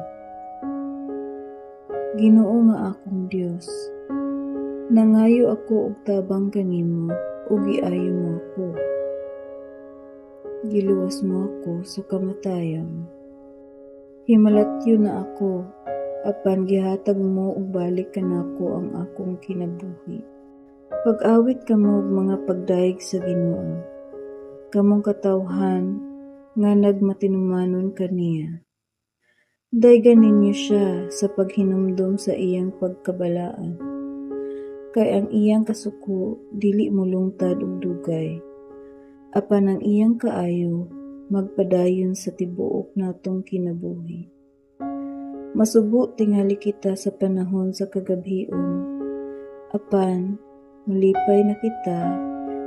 Ginoo nga akong Dios, nangayo ako og tabang kanimo ug giayo mo ako. Giluwas mo ako sa kamatayon. Himalatyo na ako, apan gihatag mo og balik kanako ang akong kinabuhi. Pag-awit kamo og mga pagdayeg sa Ginoo, kamong katawhan nga nagmatinumanon kaniya. Daygan ninyo siya sa paghinumdom sa iyang pagkabalaan, kay ang iyang kasuko dili molungtad og dugay, apan ang iyang kaayo magpadayon sa tibuok natong kinabuhi. Masubo tingali kita sa panahon sa kagabhion, apan malipay na kita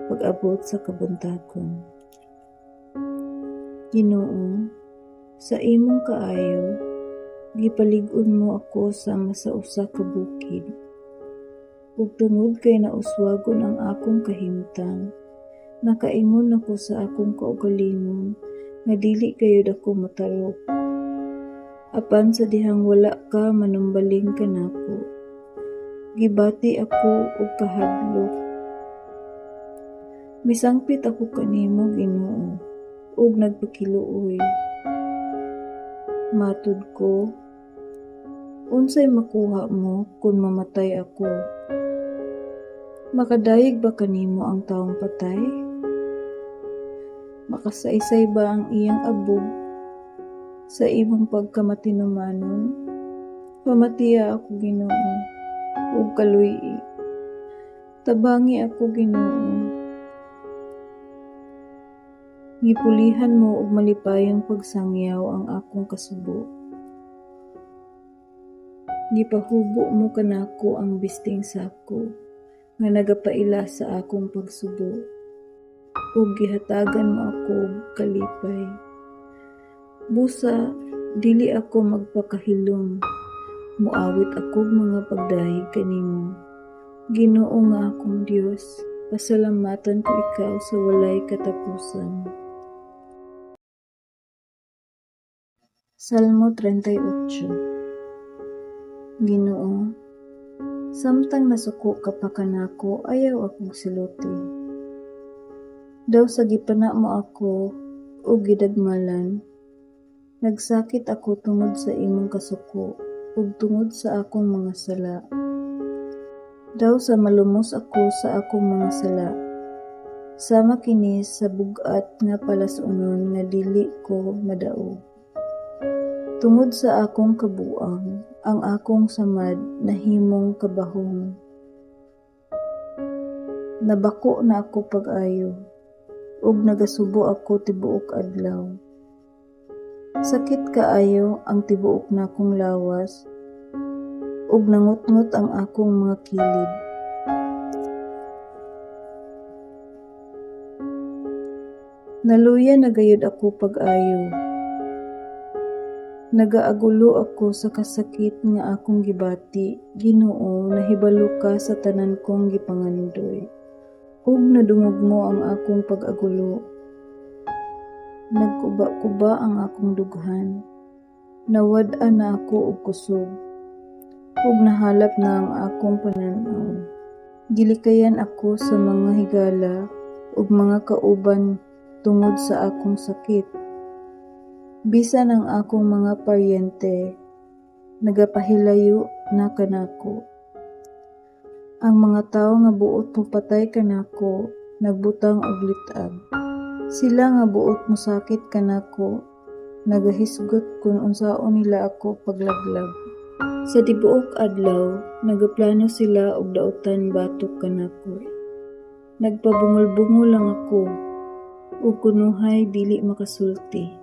pag-abot sa kabuntagon. Ginoo, sa imong kaayo, gipalig-on mo ako sama sa usa ka bukid. Ug tungod kay nauswagon ang akong kahimtang, nakaingon ako sa akong kaugalingon nga dili gayud ako matarok. Apan sa dihang wala ka manumbaling kanako, gibati ako og kahadlok. Misangpit ako kanimo, Ginoo, ug nagpakiluoy. Matud ko, unsay makuha mo kon mamatay ako? Makadayeg ba kanimo ang tawong patay? Makasaysay ba ang iyang abog sa imong pagkamatinumanon? Pamatiya ako, Ginoo, ug kaluy-i. Tabangi ako, Ginoo. Gipulihan mo og malipayong pagsangyaw ang akong kasubo. Gipahubo mo kanako ang bisting sako nga nagapaila sa akong pagsubo, ug gihatagan mo ako og kalipay. Busa dili ako magpakahilom, moawit akog mga pagdayeg kanimo. Ginoo nga akong Dios, pasalamatan ko ikaw sa walay katapusan. Salmo 38. Ginoo, samtang nasuko ka pa kanako, ayaw akong siluti. Daw sa gipana mo ako ug gidagmalan, nagsakit ako tungod sa imong kasuko ug tungod sa akong mga sala. Daw sa malumos ako sa akong mga sala. Sama kini sa bug-at nga palas-unon nga dili ko madaog. Tungod sa akong kabuang, ang akong samad nahimong kabahong. Nabako na ako pag-ayo, ug nagasubo ako tibuok adlaw. Sakit kaayo ang tibuok nakong lawas, ug nangutngot ang akong mga kilid. Naluya na gayud ako pag-ayo. Nagaagulo ako sa kasakit nga akong gibati. Ginoo, nahibalo ka sa tanan kong gipangandoy, ug nadungog mo ang akong pag-agulo. Nagkuba-kuba ang akong dughan. Nawad-an na ako og kusog, ug nahalap na ang akong panan-aw. Gilikayan ako sa mga higala ug mga kauban tungod sa akong sakit. Bisan ang akong mga paryente nagapahilayo na kanako. Ang mga tawo nga buot mopatay kanako nagbutang og lit-ag. Sila nga buot mosakit kanako nagahisgot kon unsaon nila ako paglaglag. Sa tibuok adlaw nagaplano sila og dautan batok kanako. Nagpabungol-bungol lang ako ug kunuhay dili makasulti.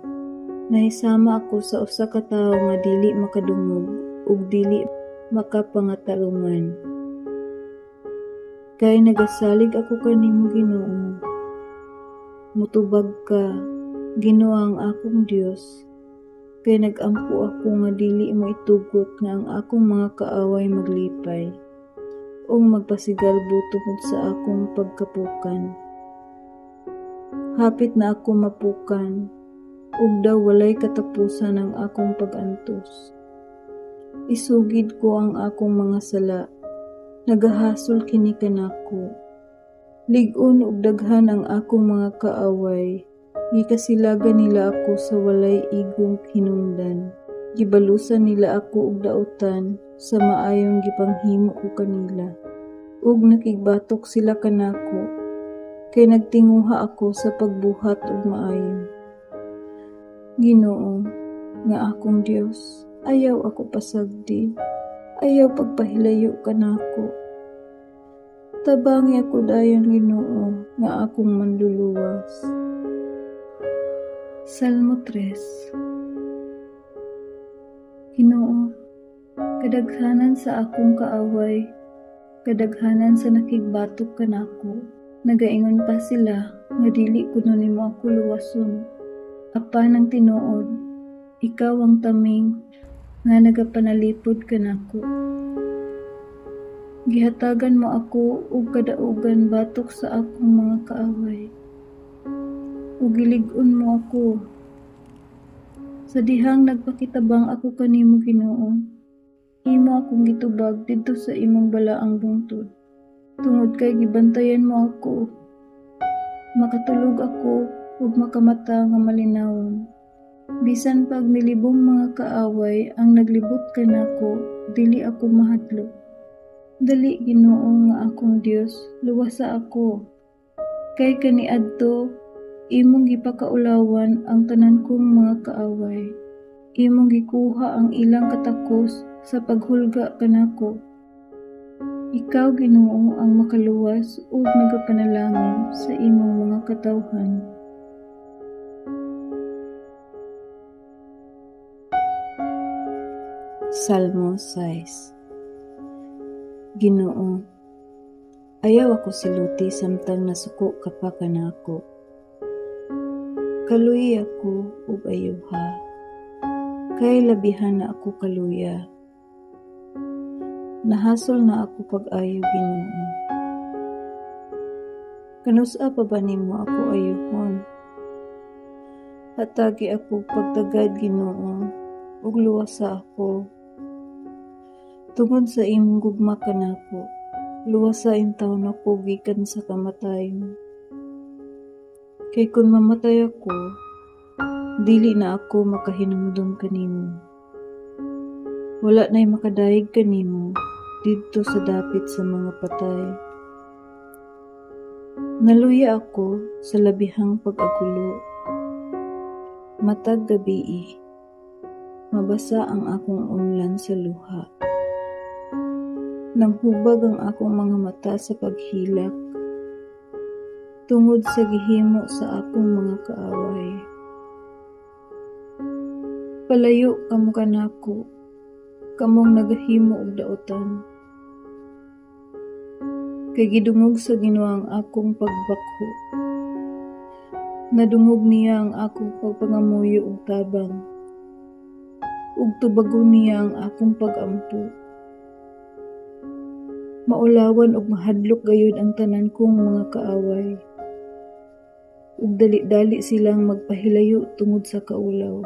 Nahisama ako sa usa ka tawo nga dili makadungog ug dili makapangatarungan. Kay nagasalig ako kanimo, Ginoo. Motubag ka, Ginoo ang akong Dios, kay nag-ampo ako nga dili mo itugot nga ang akong mga kaaway maglipay ug magpasigalbo tungod sa akong pagkapukan. Hapit na ako mapukan, ug daw walay katapusan ang akong pag-antos. Isugid ko ang akong mga sala, nagahasol kini kanako. Lig-on ug daghan ang akong mga kaaway, gikasilagan nila ako sa walay igong hinungdan. Gibalusan nila ako og dautan sa maayong gipanghimo ko kanila. Ug nakigbatok sila kanako, kay nagtinguha ako sa pagbuhat og maayo. Ginoo, nga akong Dios, ayaw ako pasagdi, ayaw pagpahilayo kanako. Tabangi ako dayon, Ginoo, nga akong manluluwas. Salmo 3. Ginoo, kadaghanan sa akong kaaway, kadaghanan sa nakigbatok kanako. Nagaingon pa sila nga dili kuno nimo ako luwason. Apan ang tinuod, ikaw ang taming nga nagapanalipod kanako. Gihatagan mo ako og kadaugan batok sa akong mga kaaway, ug gilig-on mo ako. Sa dihang nagpakitabang ako kanimo, Ginoo, imo akong gitubag didto sa imong balaang bungtod. Tungod kay gibantayan mo ako, makatulog ako ug makamata nga malinawon. Bisan pag milibong mga kaaway ang naglibot kanako, dili ako mahadlok. Dali, Ginoo nga akong Dios, luwasa ako. Kay kaniadto imong gipakaulawan ang tanan kong mga kaaway. Imong gikuha ang ilang katakos sa paghulga kanako. Ikaw, Ginoo, ang makaluwas ug nagapanalangin sa imong mga katawhan. Salmo 6. Ginoo, ayaw ako siluti samtang nasuko ka pa kanako. Kaluyi ako ug ayuha, kay labihan na ako kaluya. Nahasol na ako pag-ayo, Ginoo. Kanus-a pa ba nimo ako ayuhon? Hatagi ako pagtagad, Ginoo, ug luwasa ako. Tungod sa imong gugma kanako, luwasa intawon ako gikan sa kamatayon. Kay kun mamatay ako, dili na ako makahinumdom kanimo. Wala na'y makadayeg kanimo didto sa dapit sa mga patay. Naluya ako sa labihang pag-agulo. Matag gabii, mabasa ang akong unlan sa luha. Nanghubag ang akong mga mata sa paghilak tungod sa gihimo sa akong mga kaaway. Palayo kamo kanako, kamong nagahimo og dautan. Kay gidungog sa Ginoo ang akong pagbakho. Nadungog niya ang akong pagpangamuyo og tabang, ug tubagon niya ang akong pag-ampo. Maulawan ug mahadlok gayud ang tanan kong mga kaaway, ug dali-dali silang magpahilayo tungod sa kaulaw.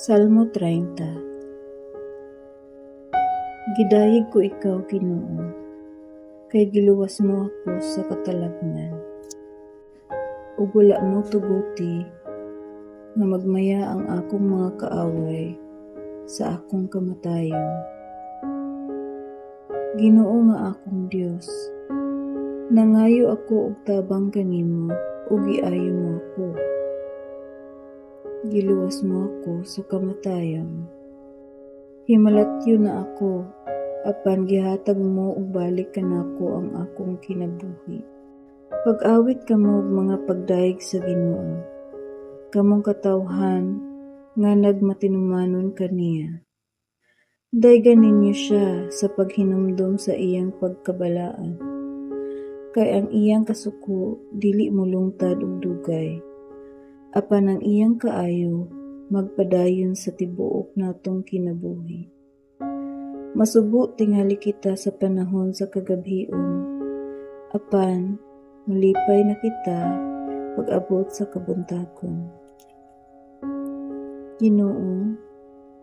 Salmo 30. Gidayeg ko ikaw, Ginoo, kay giluwas mo ako sa katalagman, ug wala mo tuguti nga magmaya ang akong mga kaaway sa akong kamatayon. Ginoo nga akong Dios, nangayo ako og tabang kanimo ug giayo mo ako. Giluwas mo ako sa kamatayon. Himalatyo na ako, apan gihatag mo og balik kanako ang akong kinabuhi. Pag-awit kamo og mga pagdayeg sa Ginoo, kamong katawhan nga nagmatinumanon kaniya. Daygan ninyo siya sa paghinumdom sa iyang pagkabalaan, kay ang iyang kasuko dili molungtad og dugay, apan ang iyang kaayo magpadayon sa tibuok natong kinabuhi. Masubo tingali kita sa panahon sa kagabhion, apan malipay na kita pag-abot sa kabuntagon. Ginoo,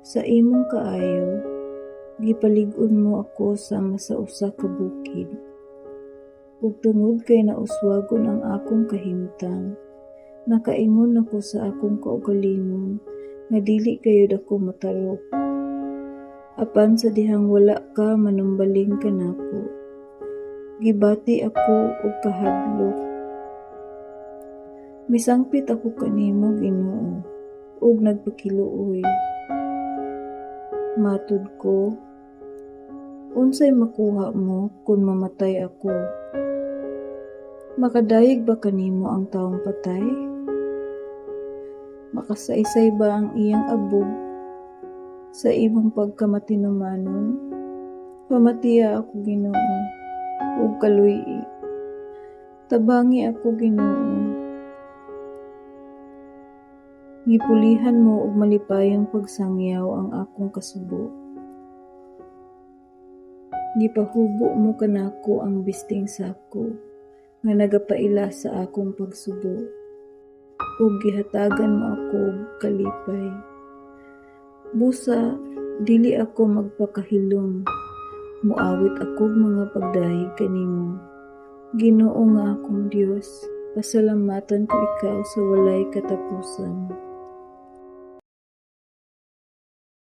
sa imong kaayo, gipalig-on mo ako sama sa usa ka bukid. Ug tungod kay nauswagon ang akong kahimtang, nakaingon ako sa akong kaugalingon nga dili gayud ako motarok. Apan sa dihang wala ka manumbaling kanako, gibati ako og kahadlok. Misangpit ako kanimo, Ginoo, ug nagpakiluoy. Matud ko, unsay makuha mo kon mamatay ako? Makadayeg ba kanimo ang tawong patay? Makasaysay ba ang iyang abog sa imong pagkamatinumanon? Pamatiya ako, Ginoo, ug kaluy-i. Tabangi ako, Ginoo. Gipulihan mo og malipayong pagsangyaw ang akong kasubo. Gipahubo mo kanako ang bisting sako nga nagapaila sa akong pagsubo, ug gihatagan mo ako og kalipay. Busa dili ako magpakahilom, moawit akog mga pagdayeg kanimo. Ginoo nga akong Dios, pasalamatan ko ikaw sa walay katapusan.